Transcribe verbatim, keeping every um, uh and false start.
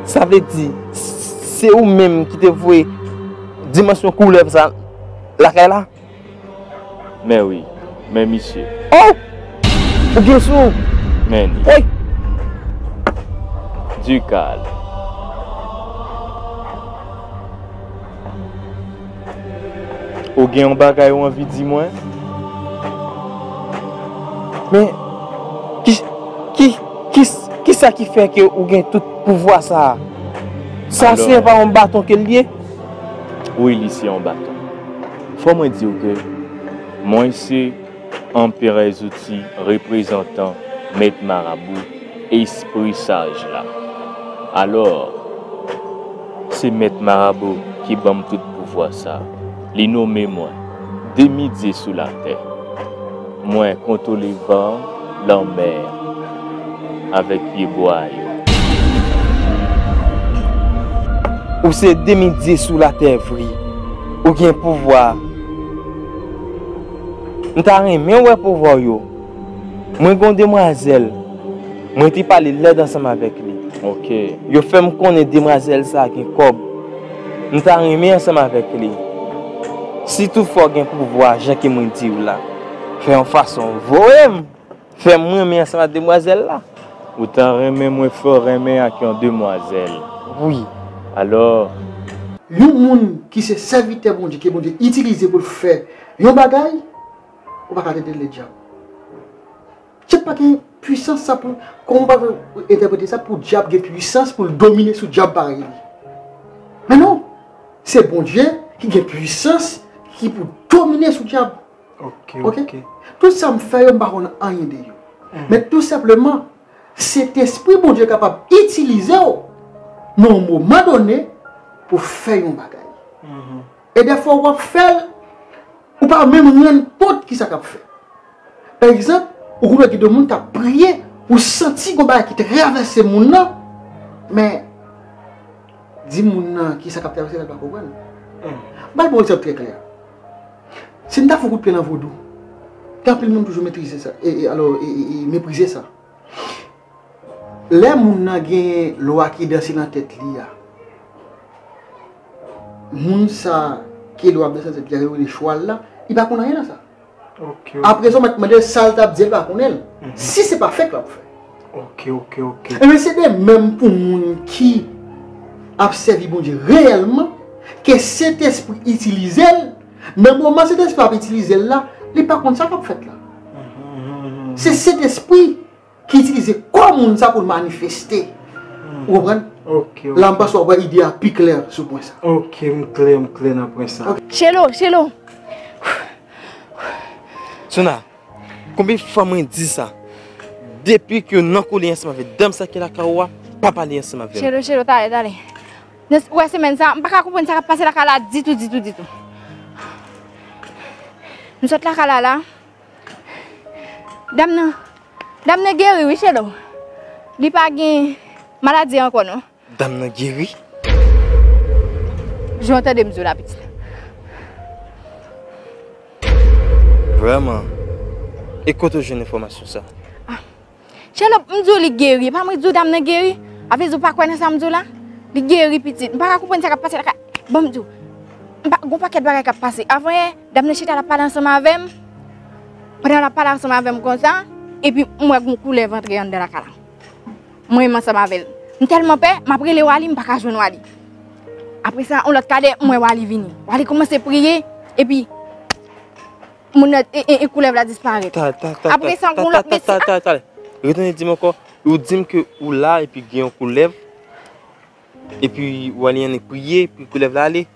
Sa vle di, se ou menm ki te voye dimansyon koulèv sa lakay la? Men wi, men misye. Oh! Ou gen sou ou? Men li. Woy! Dikal. Ou gen yon bagay ou anvi di mwen? Men, ki, ki, ki, kisa ki fè ke ou gen tout pouvwa sa a? Sa se pa yon baton ke l ye? Wi, li se yon baton. Fò mwen di w ke mwen se Anperè Zouti, reprezantan Mèt Marabou, Espri Saj la. Alò, se Mèt Marabou ki ban m tout pouvwa sa. Li nonmen mwen demi dye sou latè. Mwen kontwole van, lanmè, avèk pyebwa yo. Ou se demi dye sou latè vre. Ou gen pouvwa. M ta renmen wè pouvwa w yo. Mwen gen yon demwazèl. Mwen te pale lèd ansanm avèk li. Ok. Yo fè m konnen demwazèl sa a gen kòb. M ta renmen ansanm avèk li. Si toutfwa w gen pouvwa, jan ke mwen di w la, fè yon fason voye m. Fè m renmen ansanm ak demwazèl la. Ou ta renmen mwen fè w renmen ak yon demwazèl? Wi. Alò. Yon moun ki se sèvitè Bondye, ke Bondye itilize pou l fè yon bagay, ou pa ka tande ledyab. Dyab pa gen pwisans sa pou, kòman w pa vle entèprete sa, pou dyab gen pwisans pou l domine sou dyab parèy li. Men non, se Bondye ki gen pwisans ki pou domine sou dyab. Ok, ok. Tout sa m fè yo, m pa konn anyen de yo. Men tou senpleman, Sentespri Bondye kapab itilize w nan yon moman done pou fè yon bagay. E dèfwa w ap fè l, ou pa menm rann kont kisa k ap fèt. Pa egzanp, ou konnen gen de moun k ap priye, ou santi gon bagay ki travèse moun nan, men di moun nan kisa k ap travèse l, l pa konprann. M pral ba w egzanp trè klè. Si n ta fè yon kout pye nan vodou, gen anpil moun toujou meprize sa, e, e, alò, e, e, e, meprize sa. Lè moun nan gen lwa ki danse nan tèt li a, moun sa ke lwa ap danse nan tèt li a, yo rele chwal la, li pa konn anyen nan sa. Ok, ok. Apre sa, w mèt mande l sa l t ap di a, li pa konnen l. Si se pa fèk l ap fè. Ok, ok, ok. Ebyen, se de menm pou moun ki ap sèvi Bondye reyèlman, ke Sentespri itilize l, nan moman Sentespri ap itilize l la, li pa konn sa k ap fèt la. Se Sentespri ki itilize kò moun sa pou l manifeste. Ou konprann? Ok, ok. La, m panse w ap wè ide a pi klè sou pwen sa. Ok, m klè, m klè nan pwen sa. Ok. Chelo, Chelo. Sona, konbyen fwa mwen di sa? Depi ke w nan kole ansanm avèk dam sa ki lakay ou a, pa pale ansanm avè m. Chelo, Chelo, talè, talè. Ou wè semèn sa, m pa ka konprann sa k ap pase lakay la ditou, ditou, ditou. M sot lakay la la. Dam nan, dam nan geri wi, Chelo. Li pa gen maladi ankò non. Dam nan geri? Jan w tande m di w la, pitit. Vrèman? E kote w jwenn enfòmasyon sa? Ah. Chelo, m di w li geri. E pa mwen k di w dam nan geri? Sa vle di w pa kwè nan sa m di w la? Li geri, pitit. M pa ka konprann sa k ap pase lakay. Bon, m di w. M pa, gon pakèt bagay k ap pase. Avan yè, dam nan chita l ap pale ansanm avè m. Pandan l ap pale ansanm avè m konsa, epi m wè gon koulèv antre anndan lakay la. Mwen menm ansanm avè l. M tèlman pè, m ap rele Wali, m pa ka jwenn Wali. Apre sa, yon lòt kadè, m wè Wali vini. Wali kòmanse priye, epi moun nan, e, e, e koulèv la disparèt. Apre sa, yon lòt mesye. Retounen di m ankò, ou di m ke ou la epi gen yon koulèv, epi Wali annik priye, epi koulèv la ale.